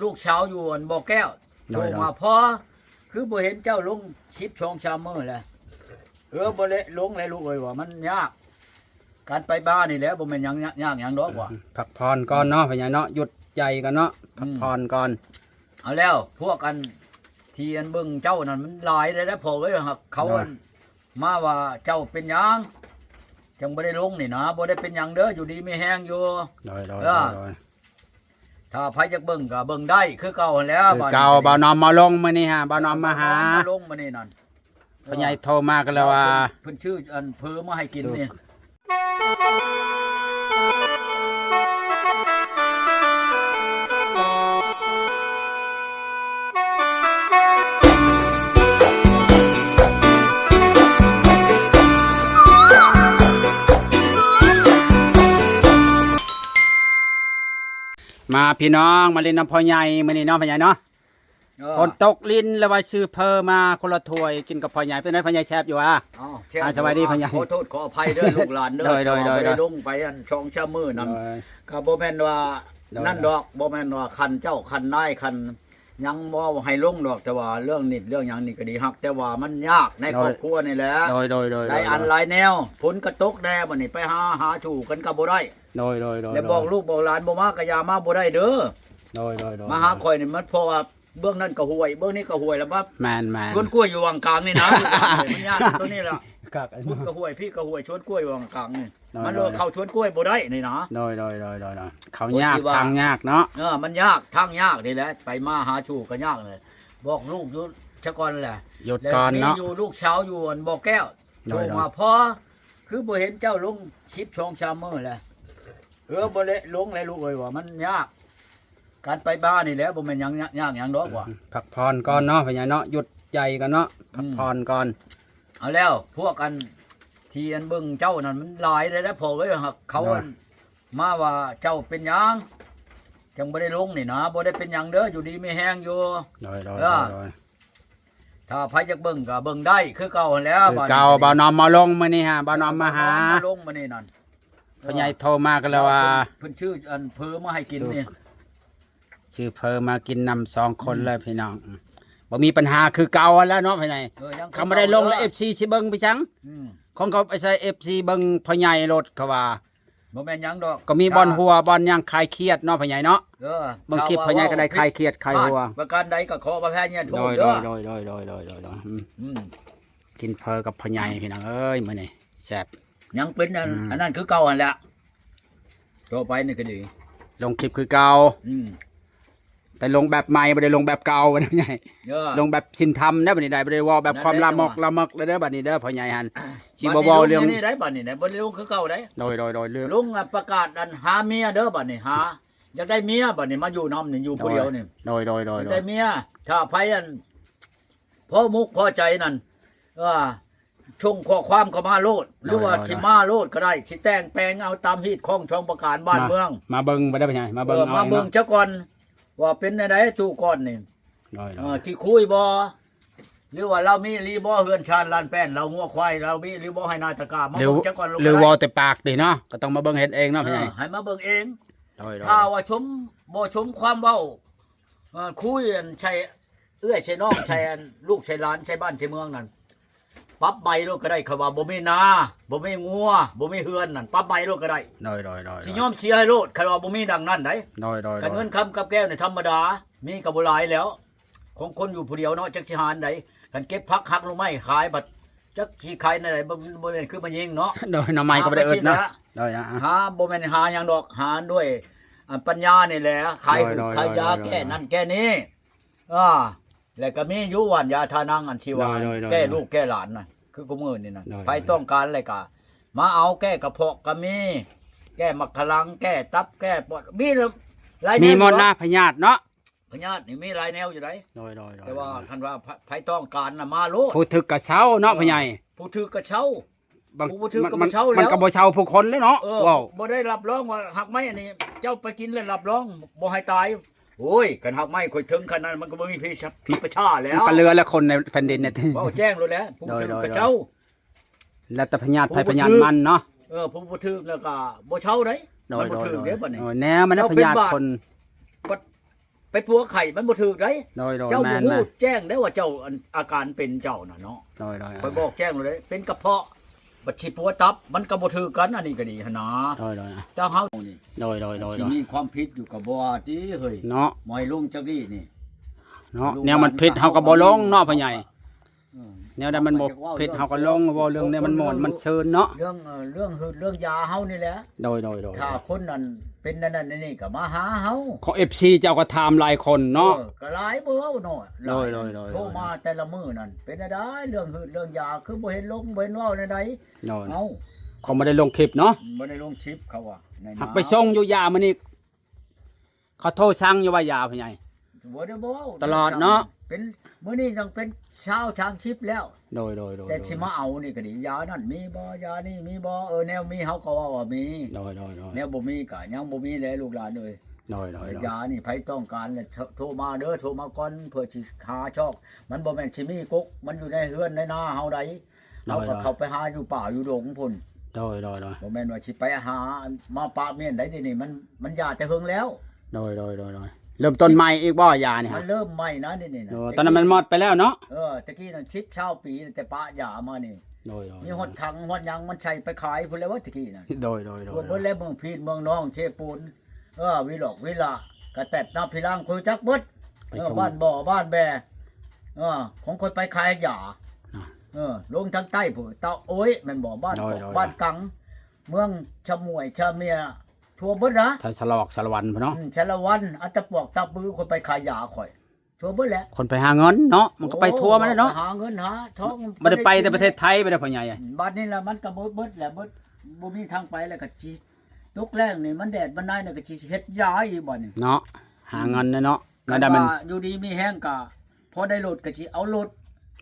ລູກສາວຢູ່ອັນບໍ່ແກ້ວ ໂທມາ ພໍ່ ຄືບໍ່ເຫັນເຈົ້າລົງຄລິບສອງສາມມື້ແລ້ວ. ເອີ ບໍ່ໄດ້ລົງແລ້ວລູກເອີຍ ວ່າມັນຍາກ ການໄປບ້ານນີ້ແຫຼະ ບໍ່ແມ່ນຫຍັງຍາກຫຍັງດອກວ່າ. ພັກຜ່ອນກ່ອນເນາະ ພໍ່ໃຫຍ່ເນາະ ຢຸດໃຈກ່ອນເນາະ ອືມ ພັກຜ່ອນກ່ອນ. ເອົາແລ້ວ ພວກອັນທີ່ອັນເບິ່ງເຈົ້ານັ້ນມັນຫຼາຍແລ້ວພໍ່ເອີຍ ເຂົາ ໂດຍ ອັນມາວ່າເຈົ້າເປັນຫຍັງຈັ່ງບໍ່ໄດ້ລົງນີ້ນະ. ບໍ່ໄດ້ເປັນຫຍັງເດີ ຢູ່ດີມີແຮງຢູ່. ໂດຍ ໂດຍ ເອີ ໂດຍ ໂດຍ. ຖ້າໃຜຢາກເບິ່ງກໍເບິ່ງໄດ້ຄືເກົ່າຫັ້ນແຫຼະ. ຄືເກົ່າ ບ່າວນອມມາລົງມື້ນີ້ຫາ ບ່າວນອມມາຫາ ບ່າວນອມມາລົງມື້ນີ້ນັ້ນ. ພໍ່ໃຫຍ່ໂທມາກໍແລ້ວວ່າ ເພິ່ນ ເພິ່ນຊື້ອັນເຜີມາໃຫ້ກິນນີ້. ມາພີ່ນ້ອງ ມາຫຼິ້ນນຳພໍ່ໃຫຍ່ມື້ນີ້ເນາະ ພໍ່ໃຫຍ່ເນາະ. ເອີ ຝົນຕົກລິນ ແລ້ວວ່າຊື້ເຜີມາຄົນລະຖ້ວຍ ກິນກັບພໍ່ໃຫຍ່. ເປັນໃດພໍ່ໃຫຍ່ ແຊບຢູ່ຫວາ? ອ້າວ ແຊບຢູ່. ອ່າ ສະບາຍດີພໍ່ໃຫຍ່ ຂໍໂທດຂໍອະໄພເດີລູກຫຼານເດີ ໂດຍ ໂດຍ ໂດຍ ແຕ່ວ່າບໍ່ໄດ້ລົງໄປອັນສອງສາມມື້ນັ້ນ ໂດຍ ກໍບໍ່ແມ່ນວ່າ ໂດຍ ນັ້ນດອກ ບໍ່ແມ່ນວ່າຄັນເຈົ້າຄັນນາຍຄັນຫຍັງບໍ່ໃຫ້ລົງດອກ ແຕ່ວ່າເລື່ອງນິດເລື່ອງຫຍັງນີ້ກໍດີຮັກ ແຕ່ວ່າມັນຍາກໃນ ໂດຍ ຄອບຄົວນີ້ແຫຼະ. ໂດຍ ໂດຍ ໂດຍ ຫຼາຍອັນ ໂດຍ ຫຼາຍແນວ ຝົນກໍຕົກແດ່ ບັດນີ້ໄປຫາ ຫາສູ່ກັນກໍບໍ່ໄດ້. ໂດຍ ໂດຍ ໂດຍ ແລ້ວບອກລູກບອກຫຼານບໍ່ມາກໍຢ່າມາບໍ່ໄດ້ເດີ. ໂດຍ ໂດຍ ໂດຍ ມາຫາຂ້ອຍນີ້ ມັນເພາະວ່າເບື້ອງນັ້ນກໍຫ້ວຍ ເບື້ອງນີ້ກໍຫ້ວຍ ແລ້ວມາ ແມ່ນໆ ສວນກ້ວຍຢູ່ຫວ່າງກາງນີ້ນະ ມັນຍາກຕົວນີ້ລະ ພຸ້ນກໍຫ້ວຍ ພີ້ກໍຫ້ວຍ ສວນກ້ວຍຢູ່ຫວ່າງກາງນີ້ ໂດຍ ມັນ ໂດຍ ເຂົ້າສວນກ້ວຍບໍ່ໄດ້ນີ້ນະ. ໂດຍ ໂດຍ ໂດຍ ໂດຍ ໂດຍ ເຂົ້າຍາກ ໂອ້ ທາງຍາກເນາະ. ເອີ ມັນຍາກ ທາງຍາກນີ້ແຫຼະ ໄປມາຫາສູ່ກໍຍາກເລີຍ. ບອກລູກຢູ່ຊະກ່ອນແຫຼະ ຢຸດກ່ອນເນາະ ແລ້ວມີຢູ່ລູກສາວຢູ່ອັນບໍ່ແກ້ວ ໂທມາ ໂດຍ ພໍ່ ຄືບໍ່ເຫັນເຈົ້າລົງຄລິບສອງສາມມື້ແລ້ວ. ເອີ ບໍ່ໄດ້ລົງແລ້ວລູກເອີຍ ວ່າມັນຍາກ ການໄປບ້ານນີ້ແຫຼະ ບໍ່ແມ່ນຫຍັງຍາກຫຍັງດອກວ່າ. ອືມ ພັກຜ່ອນກ່ອນເນາະ ອືມ ພໍ່ໃຫຍ່ເນາະ ຢຸດໃຈກ່ອນເນາະ ອືມ ພັກຜ່ອນກ່ອນ. ເອົາແລ້ວ ພວກອັນທີ່ອັນເບິ່ງເຈົ້ານັ້ນມັນຫຼາຍແລ້ວພໍ່ເອີຍ ເຂົາ ໂດຍ ອັນມາວ່າເຈົ້າເປັນຫຍັງຈັ່ງບໍ່ໄດ້ລົງນີ້ນະ. ບໍ່ໄດ້ເປັນຫຍັງເດີ ຢູ່ດີມີແຮງຢູ່. ໂດຍ ໂດຍ ເອີ ໂດຍ ໂດຍ. ຖ້າໃຜຢາກເບິ່ງກໍເບິ່ງໄດ້ຄືເກົ່າຫັ້ນແຫຼະ ຄືເກົ່າ ບ່າວນອມມາລົງມື້ນີ້ຫາ ບ່າວນອມມາຫາ ບ່າວນອມມາລົງມື້ນີ້ນັ້ນ. ພໍ່ໃຫຍ່ໂທມາກໍແລ້ວວ່າ ເພິ່ນ ເພິ່ນຊື້ອັນເຜີມາໃຫ້ກິນນີ້ ຊື້ເຜີມາກິນນຳສອງຄົນເລີຍ ອືມ ພີ່ນ້ອງ. ບໍ່ມີປັນຫາຄືເກົ່າຫັ້ນແຫຼະເນາະ ພໍ່ໃຫຍ່. ເອີ ຍັງຄືເກົ່າ ຄຳບໍ່ໄດ້ລົງແລ້ວ ເອັຟຊີຊິເບິ່ງໄປສັງ ອືມ ຂອງເຂົາໄປໃສ່ ເອັຟຊີເບິ່ງພໍ່ໃຫຍ່ໂລດ ເຂົາວ່າ. ບໍ່ແມ່ນຫຍັງດອກ ກໍມີບ່ອນຫົວ ບ່ອນຫຍັງຄາຍຄຽດເນາະ ພໍ່ໃຫຍ່ເນາະ. ເອີ ເບິ່ງຄລິບພໍ່ໃຫຍ່ກໍໄດ້ຄາຍຄຽດຄາຍຫົວ ປະການໃດກໍຂໍອະໄພຍະໂທດເດີ. ໂດຍ ໂດຍ ອືມ ກິນເຝີກັບພໍ່ໃຫຍ່ ອືມ ພີ່ນ້ອງເອີຍ ມື້ນີ້ແຊບ. ຍັງເປັນອັນ ອືມ ອັນນັ້ນຄືເກົ່າຫັ້ນແຫຼະ ຕໍ່ໄປນີ້ກໍດີ ລົງຄລິບຄືເກົ່າ. ອືມ ແຕ່ລົງແບບໃໝ່ ບໍ່ໄດ້ລົງແບບເກົ່າ ພໍ່ໃຫຍ່. ເອີ ລົງແບບສິນທຳເດີບັດນີ້ໄດ້ ບໍ່ໄດ້ເວົ້າແບບຄວາມລາມອກລາເມິກແລ້ວເດີບັດນີ້ເດີພໍ່ໃຫຍ່ຫັ້ນ. ຊິບໍ່ເວົ້າເລື່ອງນີ້ໄດ້ບັດນີ້ນະ ບໍ່ໄດ້ລົງຄືເກົ່າໄດ້. ໂດຍ ໂດຍ ໂດຍ ລົງປະກາດອັນຫາເມຍເດີບັດນີ້ ຫາ ຢາກໄດ້ເມຍບັດນີ້ ມາຢູ່ນຳນີ້ ຢູ່ຜູ້ດຽວນີ້. ໂດຍ ໂດຍ ໂດຍ ຢາກໄດ້ເມຍ ຖ້າໃຜອັນພໍມຸກພໍໃຈນັ້ນ ເອີ ສົ່ງຂໍ້ຄວາມເຂົ້າມາໂລດ ຫຼືວ່າ ໂດຍ ໂດຍ ຊິມາໂລດກໍໄດ້ ຊິແຕ່ງແປງເອົາຕາມຮີດຄອງຊ່ອງປະການບ້ານເມືອງ. ມາເບິ່ງບໍ່ໄດ້ ພໍ່ໃຫຍ່ ມາເບິ່ງ ເອີ ເອົາເອງເນາະ ມາເບິ່ງຊະກ່ອນວ່າເປັນແນວໃດຕູ້ກ່ອນນີ້. ໂດຍ ໂດຍ ເອີ ຊິຄຸຍບໍ່ ຫຼືວ່າລາວມີອີ່ຫຼີບໍ່ ເຮືອນຊານລານແປ້ນ ລາວງົວຄວາຍ ລາວມີອີ່ຫຼີບໍ່ ໄຮ່ນາຕະກາ ມາເບິ່ງຊະກ່ອນ ຫຼືເວົ້າແຕ່ປາກຕິເນາະ ກໍຕ້ອງມາເບິ່ງເຫັນເອງເນາະ ພໍ່ໃຫຍ່ ເອີ ໃຫ້ມາເບິ່ງເອງ. ໂດຍ ໂດຍ ຖ້າວ່າຊົມ ບໍ່ຊົມຄວາມເວົ້າ ເອີ ຄຸຍອັນໃສ່ເອື້ອຍໃສ່ນ້ອງ ໃສ່ອັນລູກໃສ່ຫຼານ ໃສ່ບ້ານໃສ່ເມືອງນັ້ນ ປັບໃໝໂລດກໍໄດ້ ຄັນວ່າບໍ່ມີນາ ບໍ່ມີງົວ ບໍ່ມີເຮືອນນັ້ນ ປັບໃໝໂລດກໍໄດ້. ໂດຍ ໂດຍ ໂດຍ ຊິຍອມເສຍໃຫ້ໂລດ ຄັນວ່າບໍ່ມີດັ່ງນັ້ນໄດ໋. ໂດຍ ໂດຍ ຄັນເງິນຄຳກັບແກ້ວນີ້ທຳມະດາ ມີກໍບໍ່ຫຼາຍແລ້ວ ຂອງຄົນຢູ່ຜູ້ດຽວເນາະ ຈັກຊິຫາອັນໃດ. ຄັນເກັບຜັກຫັກໜໍ່ໄມ້ຂາຍ ບັດຈັກຊິຂາຍແນວໃດ ບໍ່ ບໍ່ແມ່ນຄືມາຍິງເນາະ. ໂດຍ ໜໍ່ໄມ້ກໍບໍ່ໄດ້ເອິດເນາະ. ໂດຍ ຫາ ບໍ່ແມ່ນຫາຫຍັງດອກ ຫາດ້ວຍ ອັນ ປັນຍານີ້ແຫຼະ ຂາຍ ໂດຍ ໂດຍ ຂາຍຢາ ໂດຍ ໂດຍ ແກ້ນັ້ນແກ້ນີ້. ອ່າ ແລ້ວກໍມີຢູ່ຫວ່ານຢາທານັງ ອັນທີ່ວ່າ ໂດຍ ໂດຍ ໂດຍ ແກ້ລູກແກ້ຫຼານນະ ຄືຄຸມື້ນີ້ນະ ໂດຍ ໃຜຕ້ອງການແລ້ວກໍມາເອົາ ແກ້ກະເພາະກໍມີ ແກ້ໝາກຂະລັງ ແກ້ຕັບ ແກ້ປອດ ມີຫຼາຍແນວ ມີໝົດນະ ພະຍາດເນາະ ພະຍາດນີ້ມີຫຼາຍແນວຢູ່ໃດ໋. ໂດຍ ໂດຍ ໂດຍ ແຕ່ວ່າ ໂດຍ ຄັນວ່າໃຜ ໃຜຕ້ອງການນະ ມາໂລດ ຜູ້ຖືກກໍເຊົາເນາະ ເອີ ພະໃຫຍ່ ຜູ້ຖືກກໍເຊົາ ບາງ ຜູ້ບໍ່ຖືກກໍບໍ່ເຊົາແລ້ວ ມັນກໍບໍ່ເຊົາຜູ້ຄົນແລ້ວເນາະ. ເອີ ເວົ້າ ບໍ່ໄດ້ຮັບຮອງວ່າຮາກໄມ້ອັນນີ້ ເຈົ້າໄປກິນແລ້ວຮັບຮອງບໍ່ໃຫ້ຕາຍ. ໂອ້ຍ ຄັນຮາກໄມ້ຂ້ອຍເຖິງຂະໜາດນັ້ນ ມັນກໍບໍ່ມີຜີ ຜີປະຊາແລ້ວ ມັນກໍເຫຼືອແລ້ວຄົນໃນແຜ່ນດິນນີ້. ເວົ້າແຈ້ງໂລດແຫຼະ ຜູ້ຖືກກໍເຊົາ ໂດຍ ໂດຍ ໂດຍ ແລ້ວແຕ່ພະຍາດໃຜພະຍາດມັນເນາະ. ເອີ ຜູ້ບໍ່ຖືກແລ້ວກໍບໍ່ເຊົາໄດ໋. ໂດຍ ມັນບໍ່ຖືກເດ້ບັດນີ້ ໂດຍ ແນວມັນນະ ພະຍາດຄົນ ບັດ ໄປປົວໄຂ້ມັນບໍ່ຖືກໃດ໋. ໂດຍໆ ເຈົ້າບໍ່ຮູ້ແຈ້ງໄດ້ວ່າເຈົ້າ ອັນ ອາການເປັນເຈົ້ານະເນາະ. ໂດຍໆ ຂ້ອຍບອກແຈ້ງໂລດເດ້ ເປັນກະເພາະ ບັດຊິປົວຕັບ ມັນກໍບໍ່ຖືກກັນ ອັນນີ້ກໍດີຫັ້ນນາ. ໂດຍໆ ແຕ່ເຮົານີ້ ໂດຍໆໆ ຊິມີຄວາມຜິດຢູ່ກໍບໍ່ວ່າຕິເຮີ້ຍເນາະ. ບໍ່ໃຫ້ລົງຈັກດີ້ນີ້ເນາະ ແນວມັນຜິດເຮົາກໍບໍ່ລົງເນາະພໍ່ໃຫຍ່. ເອີ ແນວໃດມັນບໍ່ຜິດເຮົາກໍລົງ ເວົ້າເລື່ອງແນວມັນມ່ວນມັນຊື່ນເນາະ ເລື່ອງ ເອີ ເລື່ອງຮືດເລື່ອງຢາເຮົານີ້ແຫຼະ. ໂດຍໆໆ ຖ້າຄົນນັ້ນເປັນແນວນັ້ນແນວນີ້ກໍມາຫາເຮົາ. ຂອງເອັຟຊີເຈົ້າກໍຖາມຫຼາຍຄົນເນາະ. ເອີ ກໍຫຼາຍບໍ່ເວົ້າເນາະ. ໂດຍໆໆໆ ໂທມາແຕ່ລະມື້ນັ້ນ ເປັນແນວໃດເລື່ອງຮືດເລື່ອງຢາ ຄືບໍ່ເຫັນລົງບໍ່ເຫັນເວົ້າແນວໃດ. ໂດຍ ເອົ້າ ເຂົາບໍ່ໄດ້ລົງຄລິບເນາະ. ບໍ່ໄດ້ລົງຄລິບ ເຂົາວ່າ ຫາກໄປສົ່ງຢູ່ຢາມື້ນີ້ ເຂົາໂທສັ່ງຢູ່ວ່າຢາພໍ່ໃຫຍ່ ບໍ່ໄດ້ເວົ້າຕະຫຼອດເນາະ. ເປັນ ມື້ນີ້ຕ້ອງເປັນຊາວສາມສິບແລ້ວ. ໂດຍໆໆ ແຕ່ຊິມາເອົານີ້ກໍດີ ຢານັ້ນມີບໍ່ ຢານີ້ມີບໍ່. ເອີ ແນວມີເຮົາກໍເວົ້າວ່າມີ. ໂດຍໆໆ ແນວບໍ່ມີກໍຍັງບໍ່ມີແຫຼະລູກຫຼານເອີຍ. ໂດຍໆໆ ຢານີ້ໃຜຕ້ອງການແລ້ວ ໂທ ໂທມາເດີ ໂທມາກ່ອນ ເພື່ອຊິຫາຊອກ. ມັນບໍ່ແມ່ນຊິມີກົກ ມັນຢູ່ໃນເຮືອນໃນນາເຮົາໃດ໋. ເຮົາກໍເຂົ້າໄປຫາຢູ່ປ່າຢູ່ດົງພຸ້ນ. ໂດຍໆໆ ບໍ່ແມ່ນວ່າຊິໄປຫາມາປະມ້ຽນໃດ໋ ດຽວນີ້ມັນ ມັນຢາແຕ່ເຫິງແລ້ວ. ໂດຍໆໆໆ ເລີ່ມຕົ້ນໃໝ່ອີກບໍ່ຢານີ້? ມັນເລີ່ມໃໝ່ນະ ດຽວນີ້ນະ. ໂດຍ ຕອນນັ້ນມັນໝົດໄປແລ້ວເນາະ. ເອີ ແຕ່ກີ້ນັ້ນສິບຊາວປີ ແຕ່ປະຢາມານີ້. ໂດຍໆໆ ມີຮອດຖັງຮອດຫຍັງ ມັນໃສ່ໄປຂາຍພຸ້ນແລ້ວ ແຕ່ກີ້ນັ້ນ. ໂດຍໆໆ ທົ່ວເບິດແລ້ວ ເມືອງພີນ ເມືອງນອງ ເຊໂປນ ເອີ ວິຫຼອກວິລະ ກະແຕັດ ນາພິລາງ ຂ້ອຍຮູ້ຈັກເບິດ. ເອີ ບ້ານບໍ່ ບ້ານແບ ເອີ ຂອງຂ້ອຍໄປຂາຍຢາ. ເອີ ລົງທາງໃຕ້ພຸ້ນ ຕາໂອ້ຍ ແມ່ນບໍ່ ບ້ານ ໂດຍໆໆ ບ້ານກັງ ເມືອງຊະໝວຍ ຊະເມຍ ທົ່ວເບິດນະ. ໄທສະຫຼອກ ສາລະວັນພຸ້ນເນາະ. ອືມ ສາລະວັນ ອັດຕະປວກ ຕະບື ຂ້ອຍໄປຂາຍຢາຂ້ອຍ ທົ່ວເບິດແຫຼະ. ຄົນໄປຫາເງິນເນາະ ມັນກໍໄປທົ່ວມັນແຫຼະເນາະ ຫາເງິນຫາທອງ. ບໍ່ໄດ້ໄປແຕ່ປະເທດໄທ ບໍ່ໄດ້ພໍ່ໃຫຍ່. ບັດນີ້ລະມັນກໍເບິດ ເບິດແຫຼະ ເບິດ ບໍ່ມີທາງໄປແລ້ວ ກໍຊິຕົກແລ້ງນີ້ ມັນແດດມັນນາຍນີ້ ກໍຊິເຮັດຢາອີກບັດນີ້ເນາະ. ຫາເງິນແຫຼະເນາະ ອືມ ແນວໃດມັນ ຄັນວ່າຢູ່ດີມີແຮງກໍພໍໄດ້ລົດ ກໍຊິເອົາລົດ.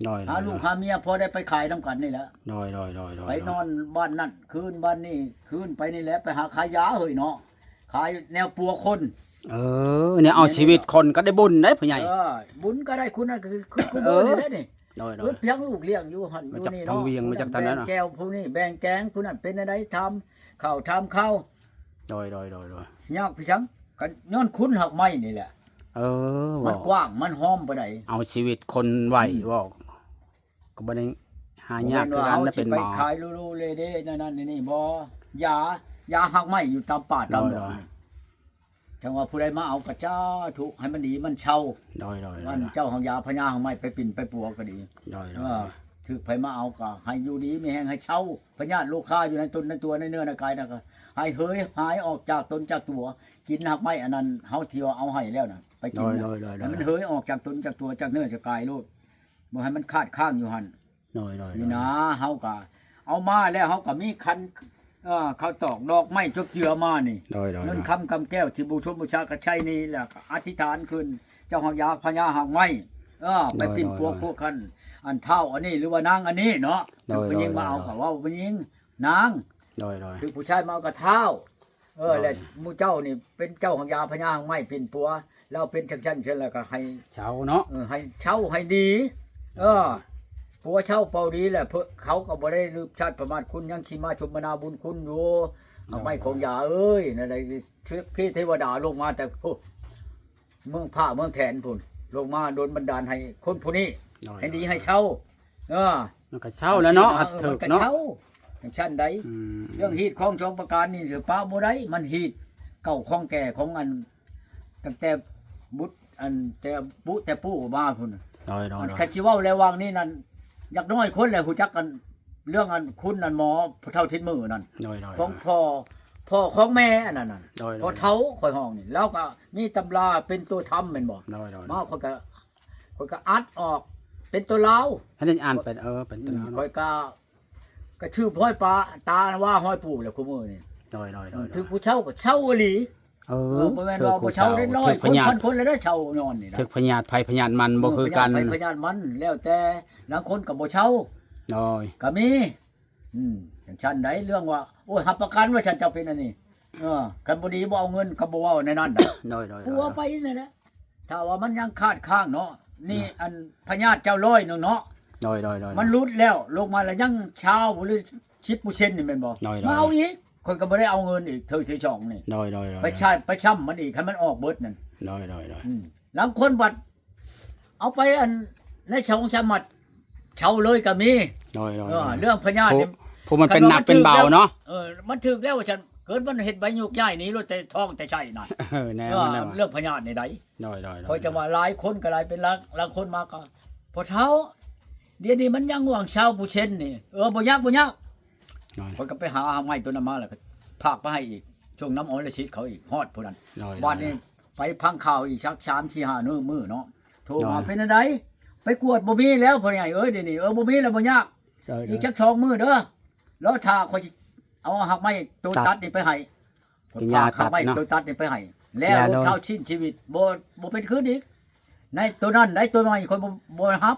ໂດຍໆໆ ຫາລູກຫາເມຍພໍໄດ້ໄປຂາຍນຳກັນນີ້ແຫຼະ. ໂດຍໆໆໆ ໄປນອນບ້ານນັ້ນຄືນ ບ້ານນີ້ຄືນ ໄປນີ້ແຫຼະ ໄປຫາຂາຍຢາເຮີ້ຍເນາະ ຂາຍແນວປົວຄົນ. ເອີ ແນວເອົາຊີວິດຄົນກໍໄດ້ບຸນໄດ໋ພໍ່ໃຫຍ່. ເອີ ບຸນກໍໄດ້ຄຸນນັ້ນ ຄື ຄື ຄື ເອີ ມື້ນີ້ເດ້ນີ້. ໂດຍໆ ອຶດພຽງລູກລ້ຽງຢູ່ຫັ້ນຢູ່ນີ້ເນາະ ມາຈາກທາງວຽງ ມາຈາກທາງນັ້ນ ແບ່ງແຈ່ວຜູ້ນີ້ ແບ່ງແກງຜູ້ນັ້ນ ເປັນແນວໃດ ຖາມຂ່າວຖາມຄາວ. ໂດຍໆໆໆ ຍາກຄືຫຍັງ ກໍຍ້ອນຄຸນຮາກໄມ້ນີ້ແຫຼະ. ເອີ ມັນກວ້າງ ມັນຫ້ອມປານໃດ ເອົາຊີວິດຄົນໄວ້ ອືມ ເວົ້າ ກໍບໍ່ໄດ້ຫາຍາກຄືກັນນະ. ເປັນໝໍ ບໍ່ແມ່ນວ່າເຮົາຊິໄປຂາຍໂລໆເລເດ ແນວນັ້ນແນວນີ້ບໍ່. ຢາ ຢາຮາກໄມ້ຢູ່ຕາມປ່າຕາມດອກນີ້ ຈັ່ງວ່າຜູ້ໃດມາເອົາກໍສາທຸ ໃຫ້ມັນດີມັນເຊົາ. ໂດຍໆໆ ອັນເຈົ້າຮາກຢາພະຍາຮາກໄມ້ໄປປິ່ນໄປປົວກໍດີ. ໂດຍໆ ເອີ ຖືກໃຜມາເອົາກໍໃຫ້ຢູ່ດີມີແຮງ ໃຫ້ເຊົາພະຍາດໂລຄາຢູ່ໃນຕົນໃນຕົວໃນເນື້ອໃນກາຍນະ ກໍໃຫ້ເຫີຍຫາຍອອກຈາກຕົນຈາກຕົວ. ກິນຮາກໄມ້ອັນນັ້ນ ເຮົາທີ່ວ່າເອົາໃຫ້ແລ້ວນະ ໄປກິນນະ ໂດຍໆໆໆ ໃຫ້ມັນເຫີຍອອກຈາກຕົນຈາກຕົວຈາກເນື້ອຈາກກາຍໂລດ ບໍ່ໃຫ້ມັນຄາດຄ້າງຢູ່ຫັ້ນ. ໂດຍໆໆ ນີ້ນະ ເຮົາກໍເອົາມາແລ້ວ ເຮົາກໍມີຂັນ ເອີ ເຂົ້າຕອກດອກໄມ້ຈົບເຈືອມານີ້. ໂດຍໆໆ ເງິນຄຳກຳແກ້ວທີ່ບູຊົມບູຊາກໍໃຊ້ນີ້ ແລ້ວກໍອະທິຖານຂຶ້ນ ເຈົ້າຮາກຢາພະຍາຮາກໄມ້ ເອີ ໄປປິ່ນປົວ ໂດຍໆໆ ພວກຄັນ ອັນທ້າວອັນນີ້ ຫຼືວ່ານາງອັນນີ້ເນາະ. ໂດຍໆໆ ຖືກຜູ້ຍິງມາເອົາກໍເວົ້າຜູ້ຍິງ ນາງ ໂດຍໆ ຖືກຜູ້ຊາຍມາເອົາກໍທ້າວ. ເອີ ໂດຍ ແລະ ໝູ່ເຈົ້ານີ້ເປັນເຈົ້າຮາກຢາພະຍາຮາກໄມ້ປິ່ນປົວ ລາວເປັນຈັ່ງຊັ້ນເຊັ່ນ ແລ້ວກໍໃຫ້ເຊົາເນາະ. ເອີ ໃຫ້ເຊົາໃຫ້ດີ ເອີ ປົວເຊົາເປົ່າດີແຫຼະ ເຂົາກໍບໍ່ໄດ້ລືມຊາດປະມາດຄຸນ ຍັງຊິມາຊົມມະນາບຸນຄຸນຢູ່. ເອົາໄມ້ຂອງຢາເອີຍ ນັ້ນໄດ ເທ ເທວະດາລົງມາແຕ່ພຸ້ນ ເມືອງພ້າເມືອງແຖນພຸ້ນ ລົງມາດົນບັນດານໃຫ້ຄົນຜູ້ນີ້ ໂດຍ ໃຫ້ດີໃຫ້ເຊົາ. ເອີ ມັນກໍເຊົາແລ້ວເນາະ ເອີ ມັນກໍເຊົາ ຈັ່ງຊັ້ນໃດ. ອືມ ເລື່ອງຮີດຄອງສອງປະການນີ້ ຊິປະບໍ່ໄດ້ ມັນຮີດເກົ່າຂອງແກ່ຂອງອັນ ຕັ້ງແຕ່ບຸດ ອັນ ແຕ່ປຸແຕ່ປູມາພຸ້ນ. ໂດຍໆໆ ອັນຄັນຊິເວົ້າແລ້ວຫວ່າງນີ້ນັ້ນ ຢ່າງໜ້ອຍຄົນແຫຼະຮູ້ຈັກກັນ ເລື່ອງອັນຄຸນອັນໝໍຜູ້ເຖົ້າທິດມື້ນັ້ນ ໂດຍໆໆ ຂອງພໍ່ ພໍ່ຂອງແມ່ອັນນັ້ນນະ ໂດຍໆໆ ພໍ່ເຖົ້າຂ້ອຍຮ້ອງນີ້ ລາວກໍມີຕຳລາເປັນຕົວທຳແມ່ນບໍ່? ໂດຍໆໆ ມາຂ້ອຍກໍ ຂ້ອຍກໍອັດອອກເປັນຕົວລາວ ໃຫ້ໄດ້ອ່ານເປັນ ເອີ ເປັນຕົວລາວເນາະ. ອືມ ຂ້ອຍກໍ ກໍຊື່ຫ້ອຍປາ ຕາວ່າຫ້ອຍປູແຫຼະຄູ່ມື້ນີ້. ໂດຍໆໆໆ ຖືກຜູ້ເຊົາກໍເຊົາອີ່ຫຼີ. ເອີ ເອີ ບໍ່ແມ່ນວ່າບໍ່ເຊົາໄດ້ ຮ້ອຍຄົນ ພັນຄົນແລ້ວເດ້ເຊົາຍ້ອນນີ້ນະ. ຖືກພະຍາດໃຜພະຍາດມັນ ເອີ ບໍ່ຄືກັນ ພະຍາດໃຜພະຍາດມັນ ແລ້ວແຕ່ ລາງຄົນກໍບໍ່ເຊົາ. ໂດຍ ກໍມີ. ອືມ ຈັ່ງຊັ້ນໃດ ເລື່ອງວ່າ ໂອ້ຍ ຮັບປະກັນວ່າຊັ້ນ ເຈົ້າເປັນອັນນີ້. ເອີ ຄັນບໍ່ດີບໍ່ເອົາເງິນກໍບໍ່ເວົ້າໃນນັ້ນນະ. ໂດຍໆໆ ປົວໄປນັ້ນແຫຼະ ຖ້າວ່າມັນຍັງຄາດຄ້າງເນາະ. ນີ້ ໂດຍ ອັນພະຍາດເຈົ້າຮ້ອຍໜຶ່ງເນາະ. ໂດຍໆໆ ມັນຫຼຸດແລ້ວ ລົງມາແລ້ວຍັງຊາວ ຫຼື ສິບເປີເຊັນນີ້ແມ່ນບໍ່? ໂດຍໆ ມາເອົາອີກ ຂ້ອຍກໍບໍ່ໄດ້ເອົາເງິນອີກເທື່ອທີສອງນີ້. ໂດຍໆໆ ໄປໃຊ້ ໄປຊ້ຳມັນອີກ ໃຫ້ມັນອອກເບິດນັ້ນ. ໂດຍໆໆ ອືມ ລາງຄົນບັດເອົາໄປອັນໃນສອງສາມມັດເຊົາເລີຍກໍມີ. ໂດຍໆໆ ເອີ ເລື່ອງພະຍາດນີ້ ຜູ້ ຜູ້ມັນເປັນໜັກເປັນເບົາເນາະ. ເອີ ມັນຖືກແລ້ວວ່າຊັ້ນ ເກີດມັນເຮັດໃບໂຍກຍ້າຍໜີໂລດ ແຕ່ທ້ອງແຕ່ໄສ້ນະ. ເອີ ແນ່ ເອີ ມັນແລ້ວ ເລື່ອງພະຍາດນີ້ໃດ. ໂດຍໆໆ ຂ້ອຍຈະວ່າຫຼາຍຄົນກໍຫຼາຍ ເປັນລາງ ລາງຄົນມາກໍ ພໍ່ເຖົ້າ ດຽວນີ້ມັນຍັງຫວ່າງຊາວເປີເຊັນນີ້. ເອີ ບໍ່ຍາກ ບໍ່ຍາກ. ໂດຍ ຂ້ອຍກໍໄປຫາຫາກໄມ້ຕົວນັ້ນມາ ແລ້ວກໍພາກໄປໃຫ້ອີກ ສົ່ງນຳອອຍລະສິດເຂົາອີກ ຮອດຜູ້ນັ້ນ. ໂດຍໆໆ ບາດນີ້ໄປຟັງຂ່າວອີກສັກສາມສີ່ຫ້າມື້ເນາະ ໂທມາ ໂດຍ ເປັນຈັ່ງໃດ ໄປກວດບໍ່ມີແລ້ວ ພໍ່ໃຫຍ່ເອີຍ ດຽວນີ້. ເອີ ບໍ່ມີແລ້ວ ບໍ່ຍາກ. ໂດຍໆ ອີກຈັກສອງມື້ເດີ ລໍຖ້າ ຂ້ອຍຊິເອົາຫາກໄມ້ໂຕຕັດນີ້ໄປໃຫ້ ຕັດ ຂ້ອຍພາກຫາກໄມ້ ກິນຢາຕັດເນາະ ໂຕຕັດນີ້ໄປໃຫ້ ແລ້ວລົງເທົ້າສິ້ນຊີວິດ ບໍ່ ບໍ່ເປັນຄືນອີກ. ໃນໂຕນັ້ນໃດ ໂຕໃໝ່ຂ້ອຍບໍ່ ບໍ່ຮັບ.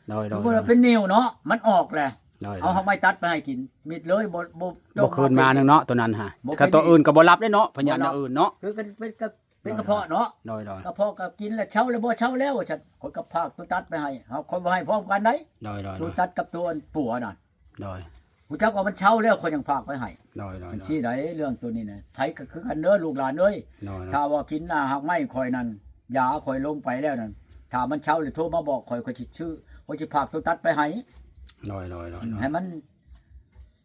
ໂດຍໆໆ ສົມມຸດວ່າເປັນນິ້ວເນາະ ມັນອອກແຫຼະ. ໂດຍໆ ເອົາຫາກໄມ້ຕັດໄປໃຫ້ກິນ ມິດເລີຍ ບໍ່ ບໍ່ ບໍ່ຄືນມາໜຶ່ງເນາະ ໂຕນັ້ນຫາ. ບໍ່ເປັນ ຄັນໂຕອື່ນກໍບໍ່ຮັບເດ້ເນາະ ພະຍາດ ບໍ່ຮັບ ແນວອື່ນເນາະ. ຄືເປັນ ເປັນກະ ເປັນກະເພາະເນາະ. ໂດຍໆ ກະເພາະກໍກິນແລ້ວເຊົາແລ້ວ ບໍ່ເຊົາແລ້ວວ່າຊັ້ນ ຂ້ອຍກໍພາກໂຕຕັດໄປໃຫ້ ເຮົາ ຂ້ອຍບໍ່ໃຫ້ພ້ອມກັນໃດ. ໂດຍໆໆ ໂຕຕັດກັບໂຕອັນປົວນັ້ນ. ໂດຍ ຮູ້ຈັກວ່າມັນເຊົາແລ້ວ ຂ້ອຍຍັງພາກໄປໃຫ້. ໂດຍໆໆ ຈັ່ງຊີ້ໃດ ເລື່ອງໂຕນີ້ນະ ໃຜກໍຄືກັນເດີ ລູກຫຼານເອີຍ. ໂດຍໆ ຖ້າວ່າກິນໜ້າຫາກໄມ້ຂ້ອຍນັ້ນ ຢາຂ້ອຍລົງໄປແລ້ວນັ້ນ ຖ້າມັນເຊົາແລ້ວໂທມາບອກຂ້ອຍ ຂ້ອຍຊິຊື້ ຂ້ອຍຊິພາກໂຕຕັດໄປໃຫ້. ໂດຍໆໆໆ ໃຫ້ມັນ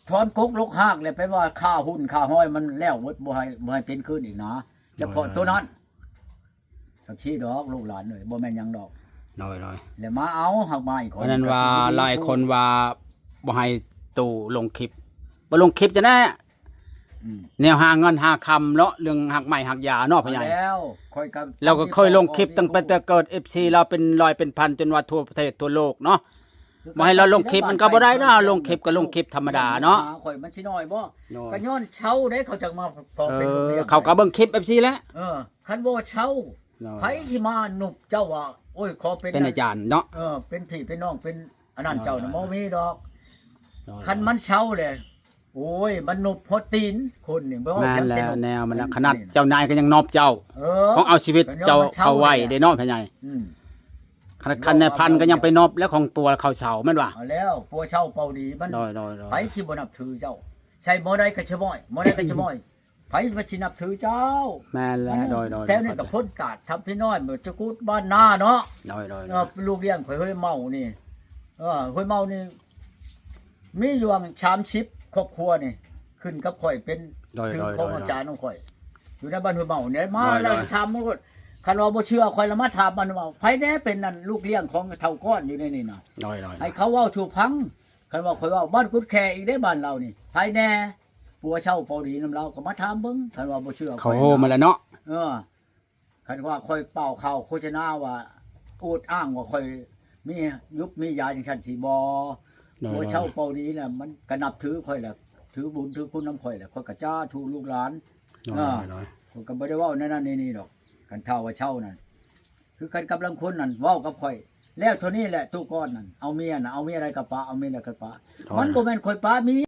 ຖອນກົກລົກຮາກ ແລ້ວໄປວ່າຂ້າຫຸ່ນຂ້າຫອຍ ມັນແລ້ວເບິດ ບໍ່ໃຫ້ ບໍ່ໃຫ້ເປັນຄືນອີກນະ ຈະເພາະໂຕນັ້ນ. ໂດຍໆໆ ຈັກຊີ້ດອກ ລູກຫຼານເອີຍ ບໍ່ແມ່ນຫຍັງດອກ. ໂດຍໆ ແລ້ວມາເອົາຫາກໄມ້ຂ້ອຍ ອັນນັ້ນວ່າ ກໍຊິດີ ຫຼາຍຄົນວ່າບໍ່ໃຫ້ຕູ້ລົງຄລິບ ບໍ່ລົງຄລິບຈັ່ງໃດ. ອືມ ແນວຫາເງິນຫາຄຳເນາະ ເລື່ອງຮາກໄມ້ຮາກຢາເນາະ ພໍ່ໃຫຍ່. ແລ້ວຂ້ອຍກໍ ລາວກໍເຄີຍລົງຄລິບຕັ້ງແຕ່ເກີດ ເອັຟຊີ ລາວເປັນຮ້ອຍເປັນພັນ ຈົນວ່າທົ່ວປະເທດທົ່ວໂລກເນາະ. ບໍ່ໃຫ້ລາວລົງຄລິບມັນກໍບໍ່ໄດ້ເນາະ ລົງຄລິບກໍລົງຄລິບທຳມະດາເນາະ. ຫາຂ້ອຍມັນຊິນ້ອຍບໍ່? ໂດຍ ກໍຍ້ອນເຊົາເດ້ ເຂົາຈັ່ງມາ ເອີ ເຂົາກໍເບິ່ງຄລິບ ເອັຟຊີ ແຫຼະ. ເອີ ຄັນບໍ່ເຊົາ ໂດຍ ໃຜຊິມານຸບເຈົ້າວ່າ ໂອ້ຍ ຂໍເປັນ ເປັນອາຈານເນາະ. ເອີ ເປັນພີ່ເປັນນ້ອງ ເປັນອັນນັ້ນເຈົ້ານະ ໂດຍໆໆ ບໍ່ມີດອກ. ໂດຍໆ ຄັນມັນເຊົາແລ້ວ ໂອ້ຍ ມັນນຸບຮອດຕີນຄົນນີ້ ບໍ່ ແມ່ນແລ້ວ ແນວມັນນະ ຂະໜາດເຈົ້ານາຍກໍຍັງນອບເຈົ້າ ເອີ ຂອງເອົາຊີວິດເຈົ້າເຂົ້າໄວ້ເດ້ເນາະ ພໍ່ໃຫຍ່. ອືມ ຂະໜາດ ຂະໜາດນາຍພັນກໍຍັງໄປນອບແລ້ວ ຂອງຕົວເຂົາເຊົາແມ່ນບໍ່? ເອົາແລ້ວ ຜົວເຊົາເປົ່າດີມັນ ໂດຍໆໆ ໃຜຊິບໍ່ນັບຖືເຈົ້າ? ໃສ່ໝໍໃດກໍສະໝ້ອຍ ໝໍໃດກໍສະໝ້ອຍ ໃຜວ່າຊິນັບຖືເຈົ້າ? ແມ່ນແລ້ວ ໂດຍໆໆ ແຖວນີ້ກໍພົ້ນຕາດ ທຳພີ່ນ້ອຍ ຈະກຸດບ້ານນາເນາະ. ໂດຍໆໆ ເອີ ລູກລ້ຽງຂ້ອຍ ຫ້ວຍເມົານີ້ ເອີ ຫ້ວຍເມົານີ້ ມີຢູ່ຫວ່າງສາມສິບຄອບຄົວນີ້ ຂຶ້ນກັບຂ້ອຍເປັນ ໂດຍໆໆ ຖືຂອງອາຈານຂອງຂ້ອຍ ຢູ່ໃນບ້ານຫ້ວຍເມົານີ້ ມາ ໂດຍໆ ແລ້ວຖາມໝົດ. ຄັນວ່າບໍ່ເຊື່ອຂ້ອຍລະມາຖາມບ້ານຫ້ວຍເມົາ ໃຜແດ່ເປັນນັ້ນ ລູກລ້ຽງຂອງເຖົ້າກ້ອນຢູ່ໃນນີ້ນະ. ໂດຍໆໆ ໃຫ້ເຂົາເວົ້າສູ່ຟັງ. ຄັນວ່າຂ້ອຍເວົ້າ ບ້ານກຸດແຄອີກເດ້ ບ້ານລາວນີ້ ໃຜແດ່ ຜົວເຊົາເປົ່າດີນຳລາວ ກໍມາຖາມເບິ່ງ. ຄັນວ່າບໍ່ເຊື່ອຂ້ອຍ ເຂົາໂຮມາແລ້ວເນາະ. ເອີ ຄັນວ່າຂ້ອຍປ່າວຂ່າວໂຄສະນາວ່າ ອວດອ້າງວ່າຂ້ອຍມີຍຸບມີຢາຈັ່ງຊັ້ນຊິບໍ່? ໂດຍໆ ຜົວເຊົາເປົ່າດີແລ້ວ ມັນກໍນັບຖືຂ້ອຍແຫຼະ ຖືບຸນຖືຄຸນນຳຂ້ອຍແຫຼະ ຂ້ອຍກໍສາທຸລູກຫຼານ. ໂດຍໆ ເອີ ໂດຍໆ ຂ້ອຍກໍບໍ່ໄດ້ເວົ້າແນວນັ້ນແນວນີ້ດອກ ຄັນຖ້າວ່າເຊົານັ້ນ. ຄືກັນກັບລາງຄົນນັ້ນ ເວົ້າກັບຂ້ອຍແລ້ວເທົ່ານີ້ແຫຼະ ໂຕກ່ອນນັ້ນ ເອົາເມຍນະ ເອົາເມຍໃດກໍປະ ເອົາເມຍໃດກໍປະ. ໂດຍໆ ມັນບໍ່ແມ່ນຂ້ອຍປະເມຍ